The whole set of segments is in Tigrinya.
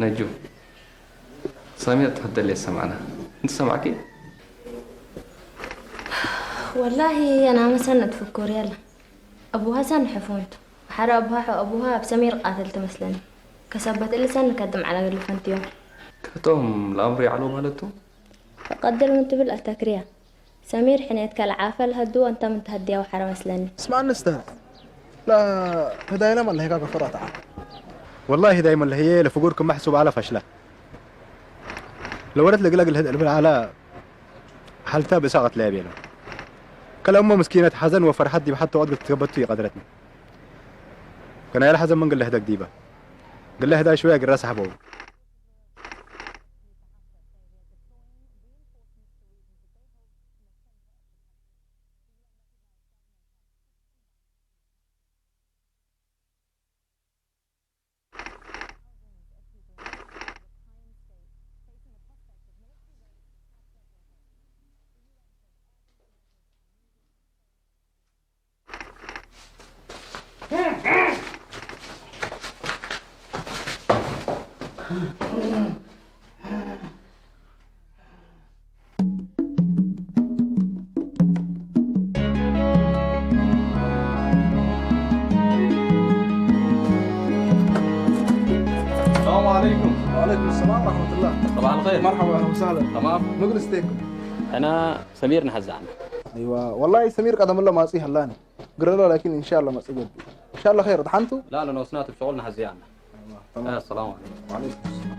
ነጁ፣ ሰሚር ትሕት ደልየ ዝሰማዕና። እንት ሰማዕኪ? والله أنا مثلا أتفكر يلا أبوها سن حفونت وحرى أبوها حو أبوها بسمير قاتل تمثلني كسبت إلي سن كدم على قلفنتيو كتوم الأمر يعلو مالتو؟ فقدر من تبل أتكريا سمير حنيت كالعافة لهدو أنت من تهديا وحرى مثلني اسمع نستاذ لا هدايا لما الله يكاك فرات عاد والله دايما اللي هي لفقوركم محسوب على فشله لو ورد لقلق الهد البل على حالتها بساقط لا بينا كل أمه مسكينة حزن وفرحت دي بحتى وقت تقبلتو يقدرتني كان يا حزن من قال له هداك ديبه قال له هدا شويه قال راس حبوب السلام عليكم. وعليكم السلام ورحمة الله. صباح الخير. مرحبا أهلا وسهلا. تمام. مقل ستيك. أنا سمير نهزعنا. أيوة والله سمير قدم الله ما صيح لاني. قرر له لكن إن شاء الله ما صيح. إن شاء الله خير. ضحنتوا؟ لا لا نوسنات بشغلنا هزيعنا. تمام. السلام عليكم. وعليكم السلام.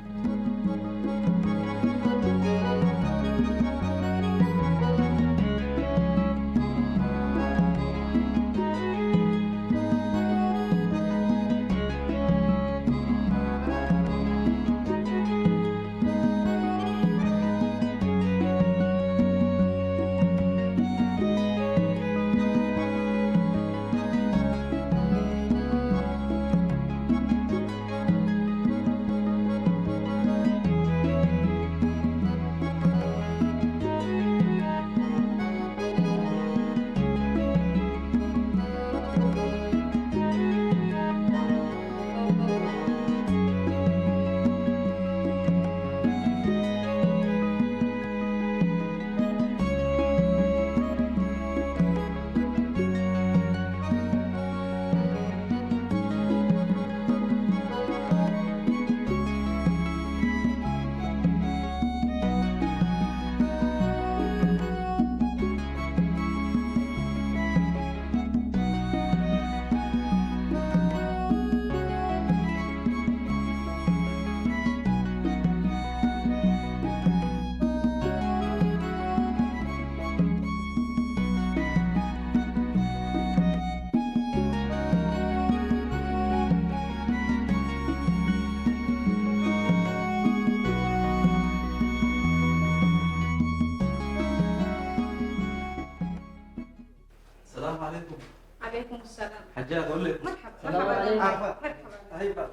السلام عليكم. عليكم السلام. حجاج ولك. مرحبا مرحبا. مرحبا. هيبه.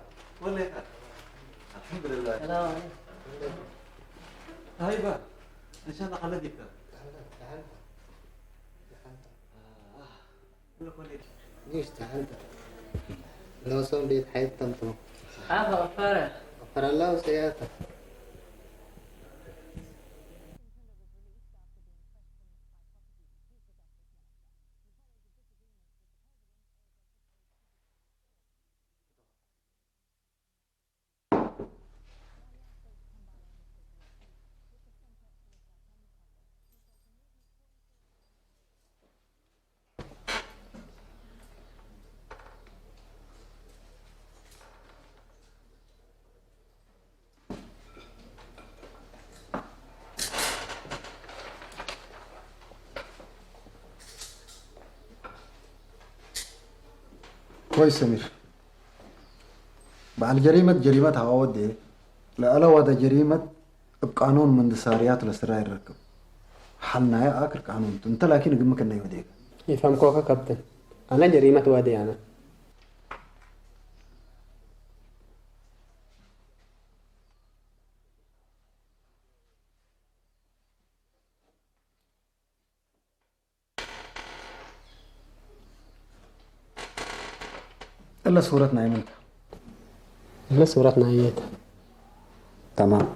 ولك. الحمد لله. السلام عليكم. طيبة. إن شاء الله خلدك. ليش تحنت؟ لو صوم بيت حيط طمطم. عفا غفارة. غفر الله وسيئاته. كويس سمير. በዓል ጀሪመት ጀሪመት ሃዋወዴ ለአለ ዋደ ጀሪመት እብ ቃኑን መንድሳርያት ለስራ ይረክብ። ሐልናየ አክር ቃኑን እንተ ላኪን እግምክ እና ይወዴከ። ይፈምኮከ ከብትን። አነ ጀሪመት ዋዴ አነ። እለ ሱረት ናይ ምንተ? እለ ሱረት ናይ የተ? ተማም።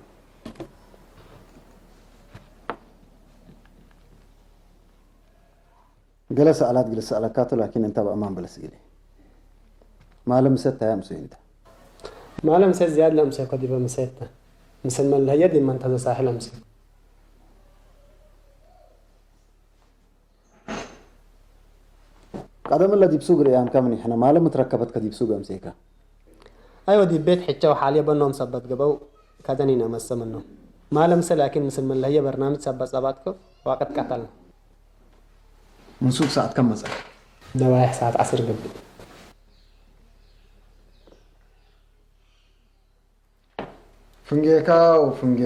ገለ ሰኣላት ግልስ ሰኣለካቱ ላኪን እንተ በእማን በለስ ኢሊ። ማለ ምሰት ታያ ምሶ እንተ? ማለ ምሰት ዝያድ ለምሰኮ ዲበ ምሰተ። ምስል መለህየ ዲመ እንተ ዘሳሒ ለምሰኮ። ቀደም እለ ዲብ ሱግ ርእያምካ ምን ይሕነ ማለ ምትረከበትከ ዲብ ሱግ አምሴካ? አይወ ዲብ ቤት ሕቸው ሓልየ በኖም ሰበት ገበው ከደኒነ መሰ ምኖም። ማለ ምሰ ላኪን ምስል መለህየ በርናምጅ ሰበት ጸባጥኩ ወቅት ቀተልና። ምን ሱግ ሰዓት ከም መጸ? ደባይሕ ሰዓት ዓስር ገብእ። ፍንጌካ ወፍንጌ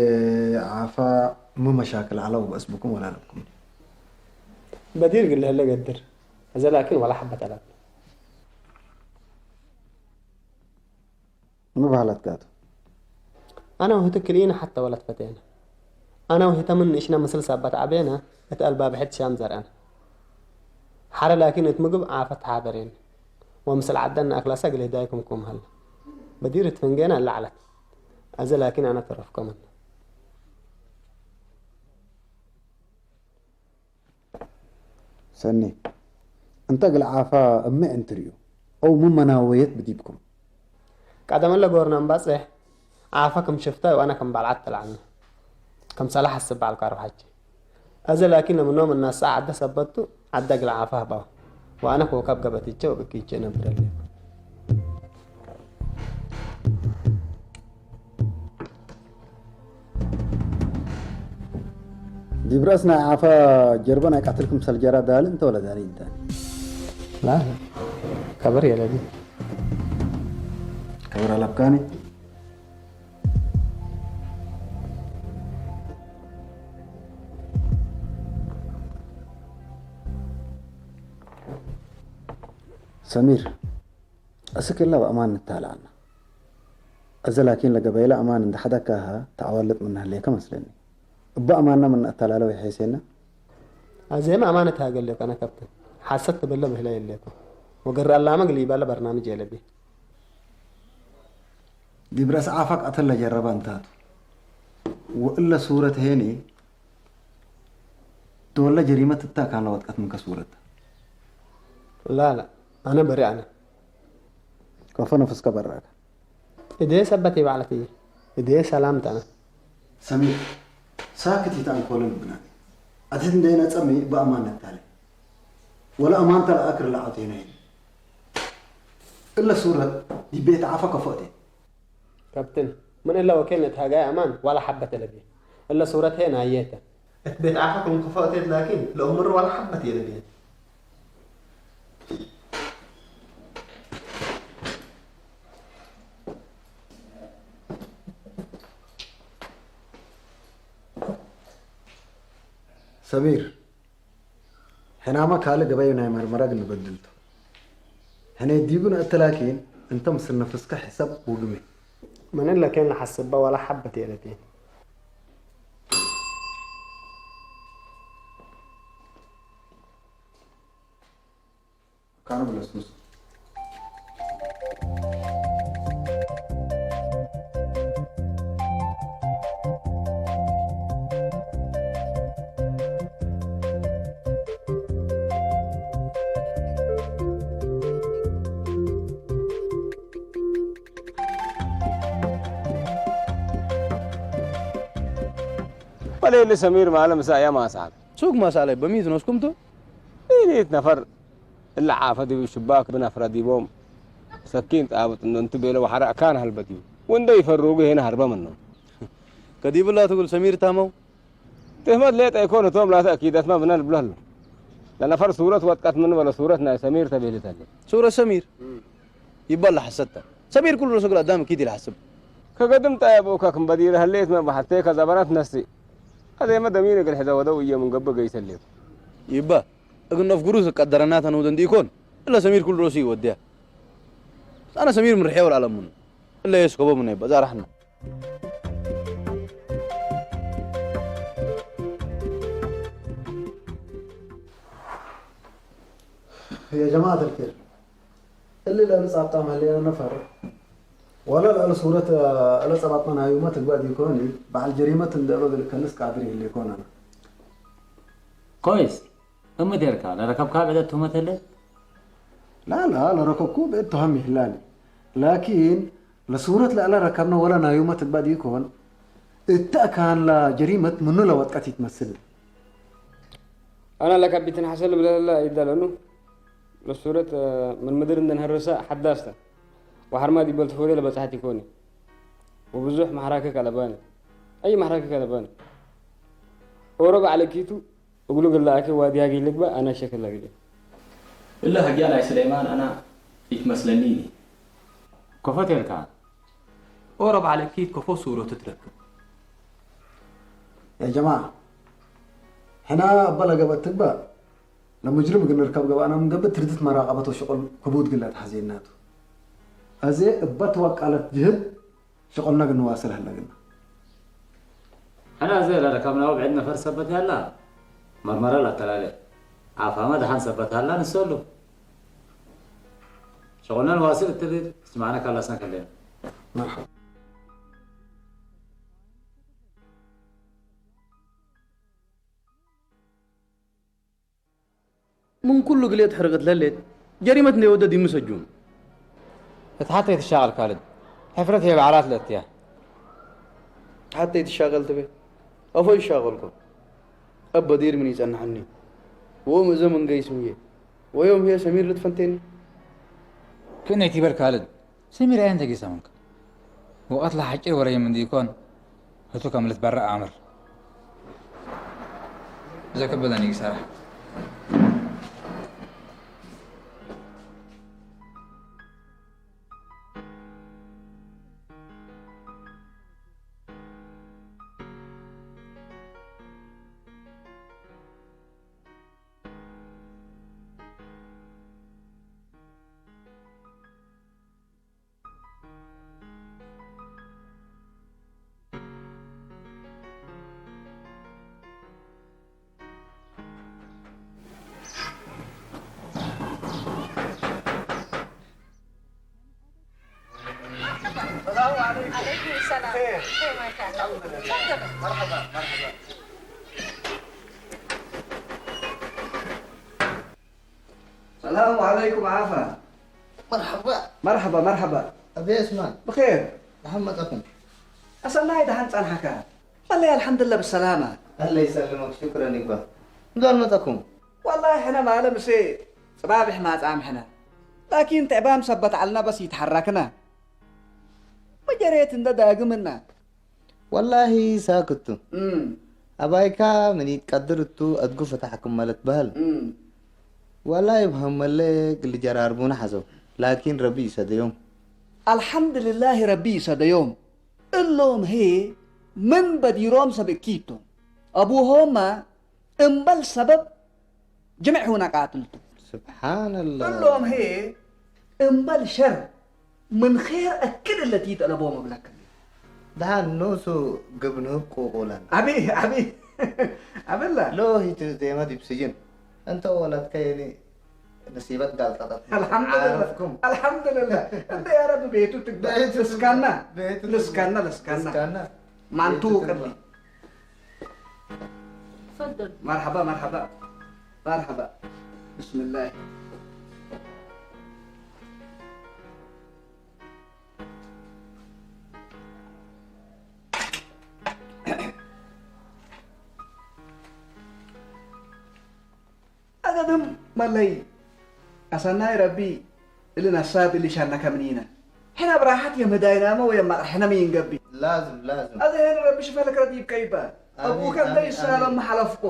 ዓፋ ሙ መሻክል ዐለው በእስ ብኩም ወላ ለብኩም? በዲር ግልህለ ገድር። እዘ ላኪን ወላ ሐበት አላት። ምን ባህላት ጋቱ? አነ ወህቲ ክልኢነ ሐተ ወለት ፈቴነ። አነ ወህተ ምን ንእሽነ ምስል ሳባት ዐቤነ እት አልባብ ሕድ ሻም ዘርአነ። ሐረ ላኪን እት ምግብ ዓፈት ሓበሬን። ወምስል ዐደን ነአክላሰ እግል ህዳይኩም ክም ሀለ። በዲር እት ፍንጌነ እለ ዐለት። አዘ ላኪን አነ ተረፍኮምን። ሰኒ፣ እንተ እግል ዓፋ እመ እንትርእዩ፣ አው ምን መናወየት ብዲብኩም? ቀደመለ ጎርና እምባጽሕ፣ ዓፋ ክም ሽፍታ ወአነ ክም ባልዓት ተልዓልነ። ክም ሰላሕ አስብ በዐልኩ አርብ ሐጂ። አዘ ላኪን ለምኖም እናሰ ዐደ ሰበቱ፣ ዐደ እግል ዓፋ ህባው። ወአነ ኮከብ ገበትቼ ወብኪቼ እነብር ህሌኩ። ዲብ ረእስ ናይ ዓፋ ጀርበ ናይ ቀትል ክምሰል ጀራ ዳሊ እንተ ወለ ዳሊ እንተ? ላ፣ ከበር የለቢ። ከበር አለብካኒ? ሰሚር፣ እስክ እላ በአማን ንታለአና። እዘ ላኪን ለገበይለ አማን እንደ ሐደካሃ ተአዋልጥ ምነ ህሌከ መስለኒ። እበ አማንና ምን አተላለ ወይሐይሴና። አዜመ አማን እት ሃገሌኮ አነ ከብትን። ሐሰት ትብለ ብህለ የሌኮ። ወገር አላመ ግል ኢባለ በርናምጅ የለቢ። ዲብ ረእስ ዓፋ ቀተል ለጀረበ እንታቱ። ወእለ ሱረት ሄኒ ዶለ ጀሪመት እታ ካን ለወጥቀት ምንከ ሱረት። ላላ፣ አነ በሪ አነ። ከፎ ነፍስከ በራከ። እዴ ሰበት ይባዕለት እየ። እዴ ሰላም ተነ። ሰሚር፣ ሳክት ይተአንኮልን ብናት። አትት እንዴ ነጸሚ በአማን ነታለ። ወለ አማንተ ለአክር ለአቴነ። እለ ሱረት ዲቤት ዓፋ ከፎ እቴ። ካፕትን፣ ምን እለ ወኬን እት ሃጋይ አማን ዋላ ሐበት የለብየ። እለ ሱረት ህየ ናየተ። እት ቤት ዓፋ ክም ከፎ እቴት ላኪን ለኡምር ዋላ ሐበት የለብየ። ሰሚር፣ ሕናመ ካልእ ገበዩ ናይ መርመራ ግን ንበድልቱ። ሕነ ዲቡ ነአተ ላኪን እንተ ምስል ነፍስከ ሕሰብ ውግሜ። من اللي كان حسبها ولا حبة يا لتين؟ كانوا بالاسمس. በሌሊ ሰሚር ማለ ምሳያ ማሳል ሱቅ ማሳለ በሚት ነው እስኩምቱ ኢሊት ነፈር እላ ዓፈ ዲቡ ሽባክ ብነፍረ ዲቦም ሰኪን ጣብጥ እንዶ እንት ቤለ ወሐረ ኣካን ሀልበት እዩ ወንደ ይፈሩጉ ሄነ ሀርበ ምነው ከዲብላ ትጉል ሰሚር ታመው ትህመት ሌጠ ይኮን እቶም ላተ ኣኪደትማ ብና ልብሎ ኣሎ ለነፈር ሱረት ወጥቀት ምን በለ ሱረት ናይ ሰሚር ተቤልት ኣለ ሱረት ሰሚር ይባል ሐሰተ ሰሚር ኩሉ ረሱ ግል ኣዳም ኪድ ይልሐስብ ከገድም ጣየቦካ ክም በዲረ ህሌት መ በሐቴ ከዘበናት ነሲ አዜመ ደሚር እግል ሕዘ ወደው እየ ምን ገብእ ገይሰሌት ይባ እግል ነፍጉሩ ዝቀደረና ተንውደ እንዲ ይኮን እለ ሰሚር ኩሉ ረሱ ይወድያ ኣነ ሰሚር ምርሕየ ወልዓለሙን እለ የስከቦ ምነ ይባ ዛራሕና يا جماعة الخير، اللي لا نصاب طعم هلينا نفر ولا لا صورة لا صابتنا هاي وما تقبل يكوني بعد جريمة ندلو ذلك الناس قادر اللي يكون أنا. كويس. እምት ኔርካ፣ ለረከብካ ብዕደት ትሁመት ህለ? ላላ፣ ለረከብኩ ብዕድ ትሃም ይህላኒ። ላኪን፣ ለሱረት ለእለ ረከብነ ወለ ናዩመት እበ ዲኮን፣ እተ አካን ለጀሪመት ምኑ ለወጥቀት ይትመስል። አና ለከቢትን ሐሰን ልብለለ ይደለኑ፣ ለሱረት ምን ምድር እንደንሀርሰ ሐዳስተ፣ ወሐርማ ዲበል ትፎዴ ለበጽሐት ይኮኒ፣ ወብዙሕ መሕራከ ከለባኒ፣ አይ መሕራከ ከለባኒ፣ ኦሮ በዕለኪቱ፣ እግሉ ግላአኪ ዋዲ ሀጊ ልግባ አና ሸክል ሀጊ እለ ሀጊያ ናይ ስሌማን አና ኢትመስለኒ ኢኒ። ኮፎ ቴልካ ኦሮ በዓል እኪት ኮፎ ሱሮ ትትረክብ። يا جماعة ሕና እበ ለገበት ትግባእ ለሙጅርም እግል ንርከብ ገብአና ምን ገብእ ትርድት መራቀበት ወሽቁል ክቡድ ግለት ሐዜናቱ። አዜ እበ ትወቀለት ጅህድ ሽቁልና ግንዋስል ሀለግና። ሕና እዘ ለረከብናሁ ብዕድ ነፈር ሰበት ያላ መርመረ ላተላለ አፋመ ደሓን ሰበት ሀላ ንሰሉ ሽቁልና ንዋስል እትብል እስትማዕነ ካላስና ከለና። መርሐባ። ምን ኩሉ ግሌት ሕርቅት ለሌት ጀሪመት እንዴ ወደ ዲሙ ሰጁን። እት ሐቴ ትሻቀል ካልድ ሕፍረት ሄ በዓላት ለእትያ። ሐቴ ትሻቀል ትቤ አፎ ይሻቀልኮ። እበ ዲር ምን ይጸንሐኒ። ወእም እዘ ምን ገይስ ምዬ። ወዮም ሄ ሰሚር ልትፈንቴኒ። ክእነ ይትበል ካልድ። ሰሚር አየን ተጌሰ ምንከ? ወቀት ለሐጭር ወረየ ምንዲ ኢኮን፣ ህቱ ከም ልትበረእ አምር። ዘከበለኒ ይሰራሕ። السلام عليكم. عليكم السلام. خير. خير ما كان. الحمد لله. تفضل. مرحبا، مرحبا. السلام عليكم عفا. مرحبا. مرحبا، مرحبا. أبي عثمان. بخير. محمد أكم. أسأل الله إذا هنت عن حكا. والله الحمد لله بالسلامة. الله يسلمك، شكرا يبا. ندور متكم. والله إحنا ما لمسي. صبابح ما طعم إحنا. لكن تعبان مثبت علينا بس يتحركنا. መጀሬት እንደ ዳግምና። ወላሂ ሳክቱ። እም። አባይካ ምን ይትቀድር እቱ አድጉ ፈታሕኩም ማለት በህል። እም። ወላሂ ብሀመለ ግል ጀራርቡና ሐዘው። ላኪን ረቢ ይሰደዮም። አልሐምድልላሂ ረቢ ይሰደዮም። እሎም ሄ ምን በዲሮም ሰብ እኪቶም። አቡሆማ እምበል ሰበብ ጅምዕ ሁነ ቃትልቱ። ስብሓንላህ። እሎም ሄ እምበል ሸር ምን ኼር አክድ እለቲ ጠለቦም እብለክ። ደሓን ንሱ ግብ ንህብ ቁቁለን። ኣቢ፣ ኣቢ፣ ኣበላ። ሎ ሂት ዜማ ዲብ ስጅን። እንተ ወላድካ የኒ ነሲበት ጋልጣጣት። ኣልሓምዱሊላህ። ዓረፍኩም። ኣልሓምዱሊላህ። እንደ ያ ረቢ ቤቱ ትግባ። ቤቱ ትግባ። ልስካና። ቤቱ ትግባ። ልስካና፣ ልስካና። ልስካና። ማንቱ ቤቱ ትግባ። ቅድሚ። تفضل. መርሓባ፣ መርሓባ። መርሓባ። ብስምላህ። ኣገድም መለይ ኣሰናይ ረቢ እልን ኣሳብ እልሻና ከምኒና ሕና ብራሓት የምህዳይናመ ወየማቕርሕነም ይንገቢ። ላዝም፣ ላዝም። ኣዘ ሄን ረቢ ሽፈለክ ረዲብከ ይበሃል። ኣሚን፣ ኣቡከ እንተ ኣሚን፣ ይሳለም ኣሚን። ሓለፍኮ።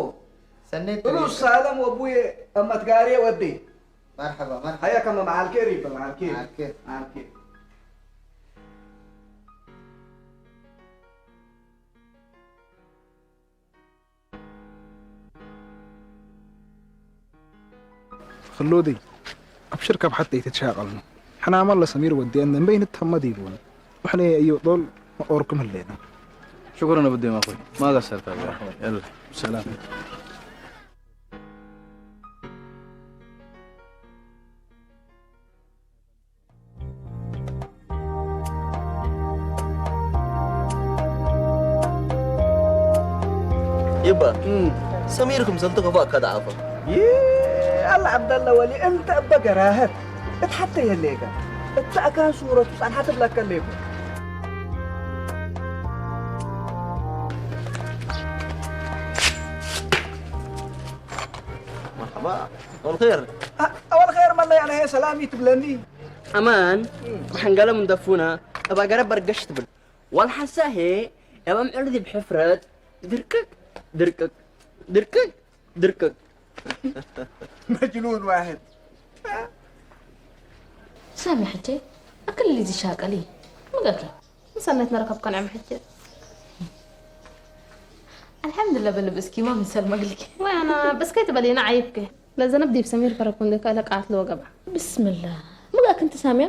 ሰኔት እሉ ተሪፈ። ሳለም ወቡየ ኣመትጋሪ ወዲ። መርሓባ፣ መርሓባ። ሃያ ከመ መዓልኬ ሪበ፣ መዓልኬ። መዓልኬ። መዓልኬ። ክሉዲ፣ ኣብሽር ካብ ሓተይ ተትሻቐልኒ። ሕናማ ለሰሚር ወዲአን እምበይ ንተመድ ይብሉን። ወሕነ እዮ ዶል መኦርኩም ህሌና። ሽኩረን ወዲ ማኹይ። ማጋ ሰርታ። የላ። ሰላም። ይባ፣ እም። ሰሚርኩም ሰልቱ ከፋ ከዳ ዓፋ። ይ-፣ ኣላ ዓብደላ ወሊ፣ እንተ እበ ገራህት፣ እት ሓተ የሌጋ፣ እት ኣካን ሱረቱ ጻንሓት ብላከ ሌኩ። መርሓባ፣ ወልኸይር። ኣ-፣ ወልኸይር መለይ፣ ኣነ ሰላም ይትብለኒ። ኣማን፣ እም። ብሓንጋሎም እንደፉና፣ እባ ገረ በርገሽ ትብል። والحساهي يا ممعول ذي بحفرت دركك، دركك، دركك، دركك. مجنون واحد. سامي حجي، أكل اللي زي شاقلي. ما قالك. مصنت نركب كان عم حجي. الحمد لله بل بسكي ما من سلمى قلك. وأنا بس كيت بلينا عيبك. لازم نبدي بسمير فركون لك لك عتل وقبع. بسم الله. ما قالك أنت سامية؟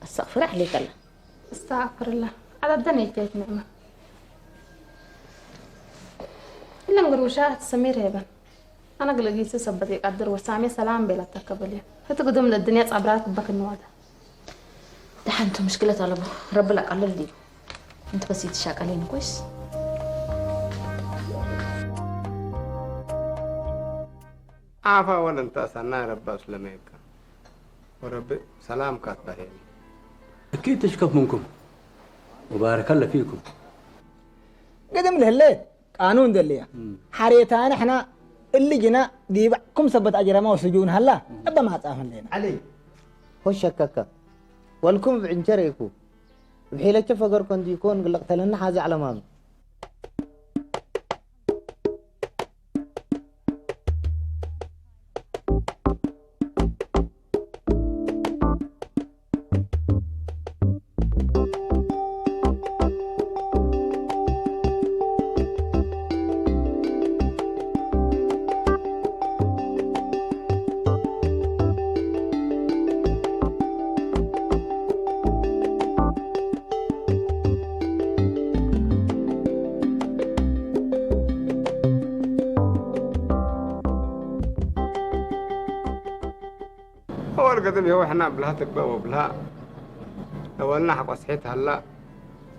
ኣስተቕፍሪ ዓለይከላ። ኣስተቕፍርላ። ዓብ ኣደን የጃይት ንዕማ። ኢለን ግርውሻ እቲ ሰሚር የበን። ኣነ ግለጊሱ ሰበት ይቃድር ወሳሜ ሰላም ቤላ ተከበል እየ። እቲ ግዱም ለድንያ ጻብራት ክበክ ንዋታ። ደሓንቱ ምሽክለት ኣለቦ። ረቢ ላቃለል ድዩ? እንት በስ ይትሻቀለይን ኮይስ። ዓፋ ወለ እንተ ሰናይ ረቢ ኣስለመየካ ወረቢ ሰላምካ ትባሄኒ። أكيد تشكف منكم وبارك الله فيكم. قدم لهليت قانون دليا. مم. حريتان احنا اللي جنا ديبع كم سبت أجرما وسجون هلا. مم. أبا ما تعرفن لنا. علي. هو شككا. والكم بعنشريكو. ብሒለቸ ፈገር ከንቱ ይኮን ግለቕተለኒ ሓዚ ዓለማሚ። أول قدم يوحنا بلها تقبأ وبلها. أولنا حق وسحيت هلا.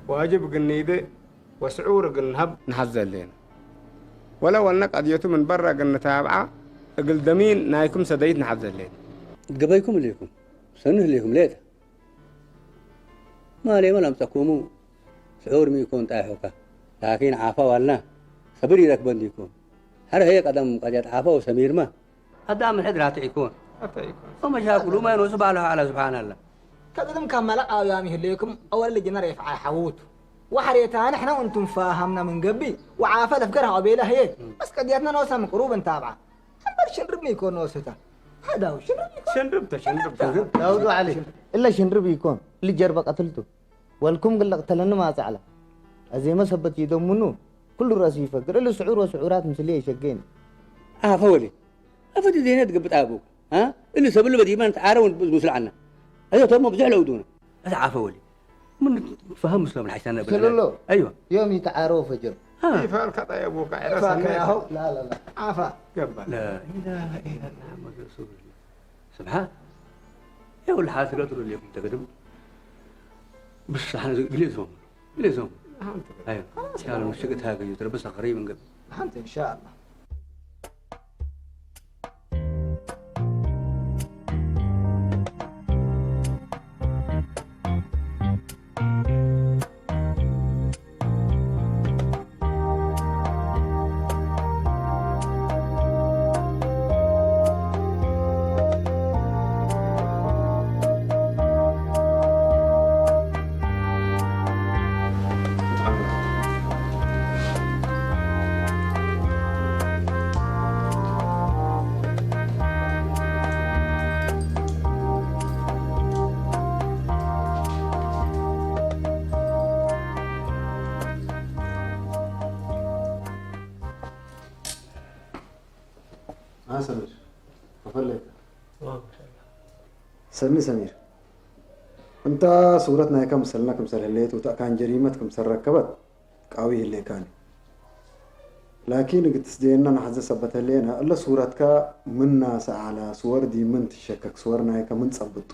واجب قنيدة. ወስዑር እግል ንሀብ ንሓዘ ህሌነ። ወለ ወልነ ቀድየቱ ምን በረ እግል ንታብዓ እግል ደሚን ናይኩም ሰደይት ንሓዘ ህሌነ። ገበይኩም እሊኩም፣ ሰኑ ህሌኩም ሌጠ። ማሌመ ለምጸኩሙ ስዑር ሚ ኢኮን ጣይሖካ፣ ላኪን ዓፋ ዋልና ሰብር ኢረክበ እንዲኩም። ሐረ ህየ ቀደም ቀድየት ዓፋ ወሰሚርመ። አዳም ሕድ ራትዕ ይኮን። ራትዕ ይኮን። ወመሻክሉ ማ ይኖሱ ባለሁ ዐለ ስብሓንላ። ከቅድም ከመለ ቃውያም ይህሌኩም አወል ልጅነ ሬፍዓ ሐውቱ። ወሐሬታን ሕነ እንቱም ፋሃምነ ምን ገብእ ወዓፈ ለፍገር ሐቆ ቤለ ህዬ። በስ ቀድየትነ ኖሰ ምን ቅሩብ እንታብዓ። እምበር ሽንርብ ሚ ይኮን ኖሱታ። ሀዳው ሽንርብ ይኮን። ሽንርብ ተ፣ ሽንርብ ተ። ዳውዱ ዐሊ። እለ ሽንርብ ይኮን። እሊ ጀርበ ቀትልቱ። ወልኩም ግለ ቅተለኒ ማጽ ዐለ። አዜመ ሰበት ይደሙኑ። ኩሉ ረእሱ ይፈግር። እሊ ስዑር ወስዑራት ምስልየ ይሸጌን። አፈ ወሊ። ኣፈ ዲዜነ ትገብጥ ኣቡክ፣ አ? እሊ ሰብ እሊ በዲማን ተዓረውን ምስሉ ዓና። እዞ ተሞ ብዙሕ ለውዱና። እዛ ዓፈ ወሊ። ምን ትፈሀም ምስሎም ሓይሳና ብለና። ስለሎ። ኣይዋ። يوم يتعاروا فجر ها. ይፋልካ ጠየቡካ فاكهه لا لا لا عفا ገባል لا إله إلا الله محمد رسول الله. سبحان. يا ولا حاسة قدر اليوم تقدم. بس احنا قليزهم. قليزهم. ايوه. كانوا مشتقة هاجي ترى بس تقريبا قبل. فهمت ان شاء الله ها سمير، تفضل. ሰኒ ሰሚር፣ እንታ ሱረት ናይካ ምሰልና ክምሰል ህለየት ውታእካን ጀሪመት ክምሰል ረከበት ቃዊ ህሌካን። ላኪን ግትስ ጀየና ናሕዘ ሰበት ህለየና እለ ሱረትካ ምና ሰዓላ ስወር ዲ ምን ትሸከክ ስወር ናይካ ምን ጸብጡ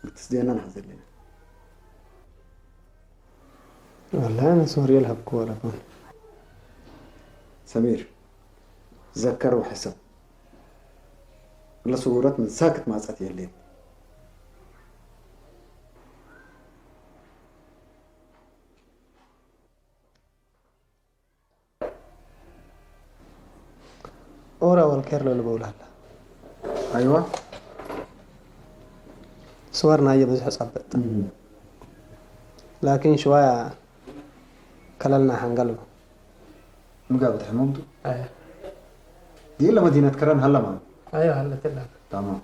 ግትስ ጀየና ናሕዘ ህለየና። والله أنا سوري لهبكو ولا بون ሰሚር ዘከር ወሕሰብ እለ ስውረት ምን ሳክት ማጸት የሌት። ኦራ ወልኬር ለልበውላላ ኣይዋ ስወርናየ ብዙሕ ጸበጥ ላኪን ሽዋያ ከለልና ሓንገል ምጋ ብትሕመምቱ ኣየ ዲለ መዲነት ከረን ሃለማ ኣየ ሃለትላ تمام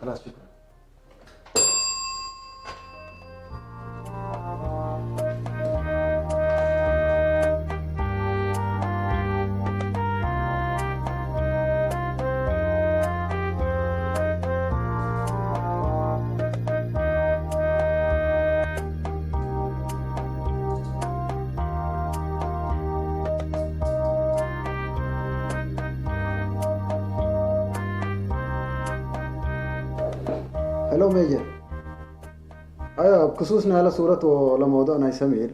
خلاص شكرا ሄሎ ሜጀር ኣዮ ኣብ ክሱስ ናይ ሱረት ለመውضዕ ናይ ሰሚር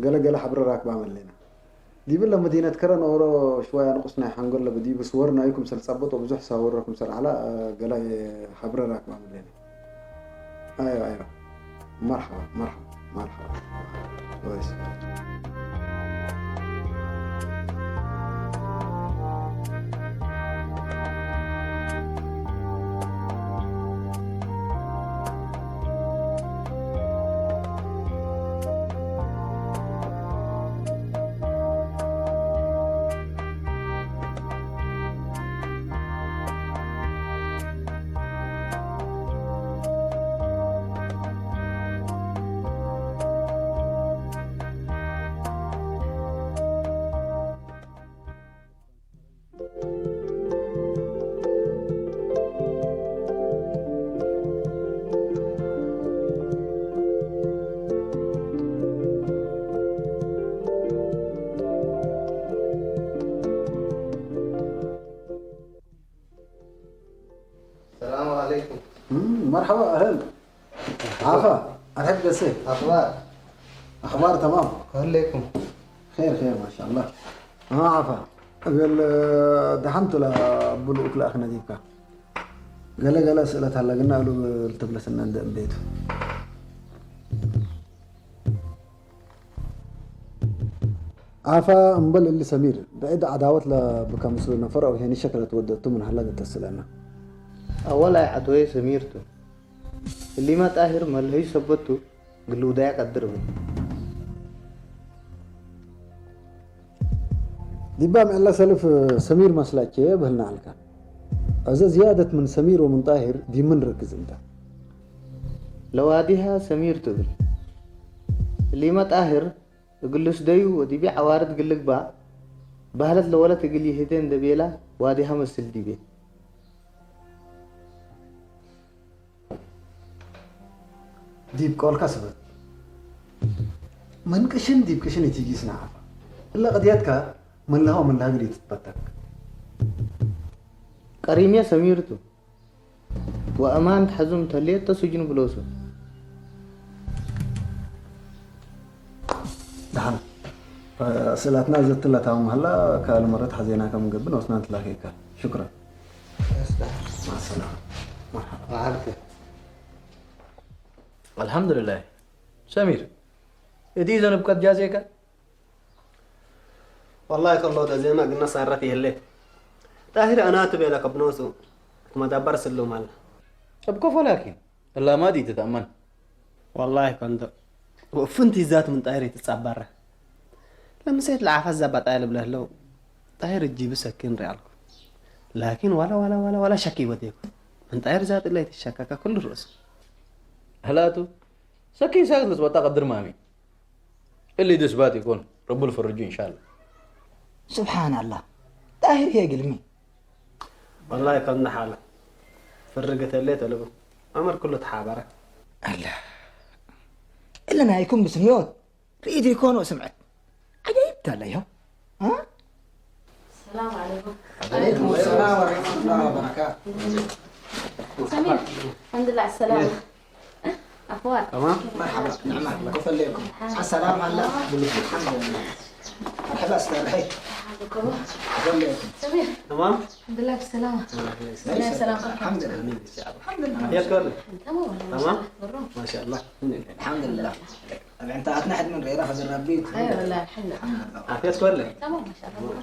ገለ ገለ ሓብረ ራክባ መለና ዲብለ መዲነት ከረ ነውሮ ሽዋያ ንቁስ ናይ ሓንጎለ ብዲብ ስወር ናይኩም ሰልጸበጦ ብዙሕ ሳወረኩም ሰልዓላ ገለ ሓብረ ራክባ መለና ኣዮ ኣዮ مرحبا مرحبا مرحبا كويس السلام عليكم مرحبا اهل عفا ارحب بسي اخبار اخبار تمام عليكم خير خير ما شاء الله ها عفا قال دحمت لا بلوك لا اخنا ديكا قال قال اسئله هلا قلنا له تبلسنا عند بيته عفا امبل اللي سمير بعيد عداوت لا بكمسو نفر او هني شكلت ودته من هلا تسلنا أول أي عدوية سميرتو اللي ما طاهر ملهي سبتو قلو دايق الدرب ዲባ ምዕላ ሰልፍ ሰሚር መስላቸ ብህልና ኣልካ። እዚ ዝያደት ምን ሰሚር ወምን ጣሂር ዲምን ርክዝ እንተ። ለዋዲሃ ሰሚር ትብል። ሊመ ጣሂር እግልስ ደዩ ወዲቢ ዓዋርድ ግልግባ ባህለት ለወለት እግል ይህደ እንደ ቤላ ዋዲሃ መስል ዲቤ። ዲብ ቆልካ ስበት። ምን ቅሽን ዲብ ቅሽን ኢትይጊስ ነዓፋ። እለ ቅድየትካ ምን ለሃው ምን ለሃግድ ኢትትበተክ። ቀሪምየ ሰሚርቱ። ወእማን ትሐዙም ተሌት ተሱጅኑ ብሎሱ። ደሓን። ስእላትና ዘትለታው መሃላ ካልእ መረት ሓዜና ከም ንገብን ወስና እንትላከየካ። ሽክራን። ማሰላም። መርሓባ። መዓልቲ። ኣልሓምዱሊላህ። ሰሚር፣ እቲ ዘንብካ ጃዜካ? ወላሂ ከሎ ተዜማ ግና ሳረት የለ። ጣሂር ኣናቱ ቤላ ከብኖሱ ትመዳበር ስሉም ኣላ። እብ ከፎ ላኪን እላ ማዲ ትተእመን። ወላሂ ከንዶ ወፍንቲ ዛት ምን ጣሂር ትጻባረ። ለምሴት ለዓፋ ዛባ ጣሂር ብለህለው ጣሂር እጂብ ሰኪን ሪኣልኩ። ላኪን ዋላ ዋላ ዋላ ዋላ ሸኪ ወዴኩ። ምን ጣሂር ዛት ላይ ትሸካካ ኩሉ ርእሱ። ህላቱ ሰኪን ሳግት ልጽወጣ ቀድር ማሚ። እሊ ድስባት ይኮን ረቡል ፈርጁ ኢንሻአላህ። ስብሓን ኣላህ። ጣሂር የግልሚ። ወላሂ ከም ንሓለ ፍርገተለ ተለቡ ኣመር ኩሉ ተሓበረ። ኣላ እለ ናይኩም ብስምዮት ርእይት ይኮኖ ስምዐት ዓጃይብ ታለ ይኸው። አ? السلام عليكم. عليكم السلام ورحمة الله وبركاته. سمير، الحمد لله على السلامة. أخوات. تمام؟ مرحبا، نعم، كيف لكم؟ السلام عليكم. الحمد لله. مرحبا، استريحي. كيف لكم؟ سمير. تمام؟ الحمد لله بالسلامة. الله يسلمك. السلام، السلام. الحمد لله. الحمد لله. يا كل. تمام والله، ما شاء تمام؟ الله. برو. ما شاء الله. الحمد لله. طبعًا انت هتنحت من غيرها في الربيت. أيوة والله، الحمد لله. الحمد لله. عافية كل. تمام، ما شاء الله.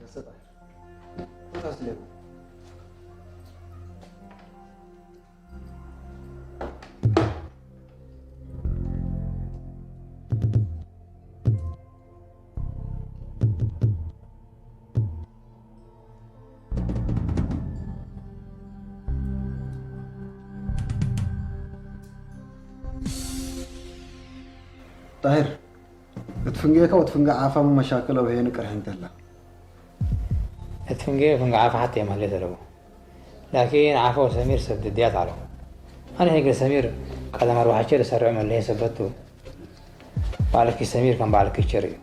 يا ستار. ما تسلم. ጣሂር፣ እት ፍንጌካ ወት ፍንጌ ዓፋ ምን መሻክል አው ሄን ቅርሕ እንተላ። እት ፍንጌ ፍንጌ ዓፋ ሐቴ ማሌ ተለቡ። ላኪን ዓፋ ወሰሚር ሰብ ድድያት አለው። አነ ሄገ ሰሚር ቀደም አርባሐቼ ለሰርዕ መለሄ ሰበቱ። ባዕልኪ ሰሚር ከም ባዕልኪ ቸር እዩ።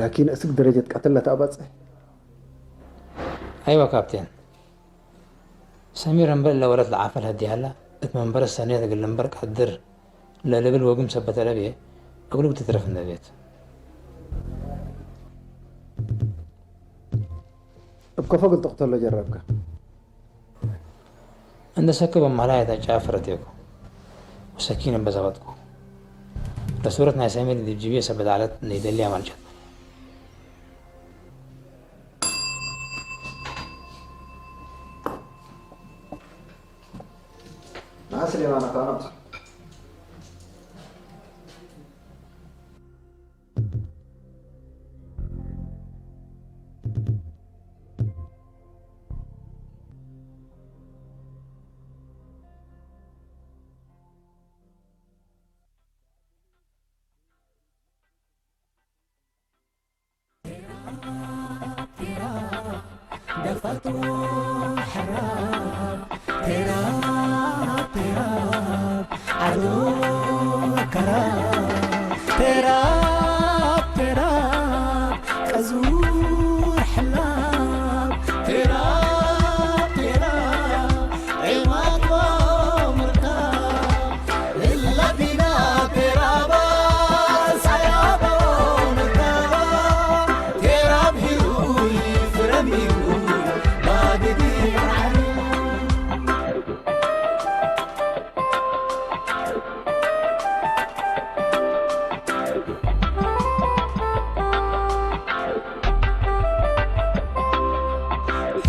ላኪን እስክ ደረጀት ቀትል ለተአበጽሕ። አይዋ ካፕቴን። ሰሚር እምበል ለወለት ለዓፈል ሀዲሃላ እት መንበረ ሰኔት እግል ልንበር ቀድር ለልብል ወግም ሰበት ለብየ እግሉ ትትረፍ እንደ ቤት። እብ ከፎ እግል ትቅተሎ ጀረብከ? እንደ ሰክብ እማላይ እታ ጫፍ ረቴኩ ወሰኪን እበ ዘበጥኩ። ለሱረት ናይ ሰሚር ዲብ ጅብየ ሰበት ዐለት እንደ ይደልያ ማልጨት። مع السلامة، أنا كان أبصر.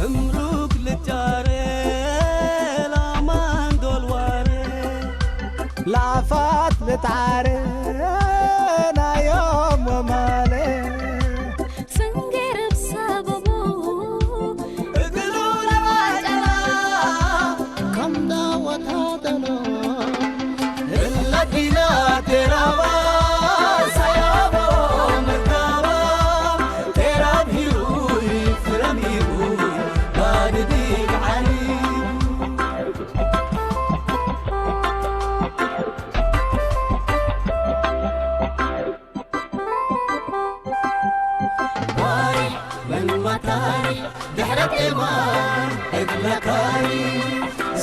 ሕምሩግ ልጫረ ላማን ዶልዋረ ላፋት ልትዓረ ናዮም ወማለ ጽንገር ብሰበቡ እግሉ ለባጨራ ከምዳ ወታደሎ እለዲና ቴራባ ኤማን እግለካይ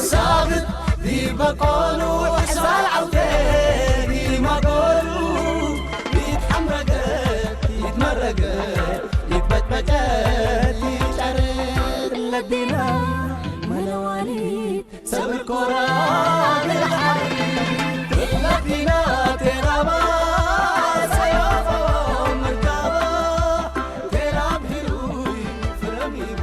ሳብት ዲበቆሉ ሕሳል ዓውተ ዲማጎሉ ይትሓምረገ ይትመረገ ይትበጭበጨ ይጨርር ለቢና መለዋሊት ሰብር ኮራ ለቢና ቴራባ ሰዮፎ መርካባ ቴራብ ሂሩይ ፍረሚቡ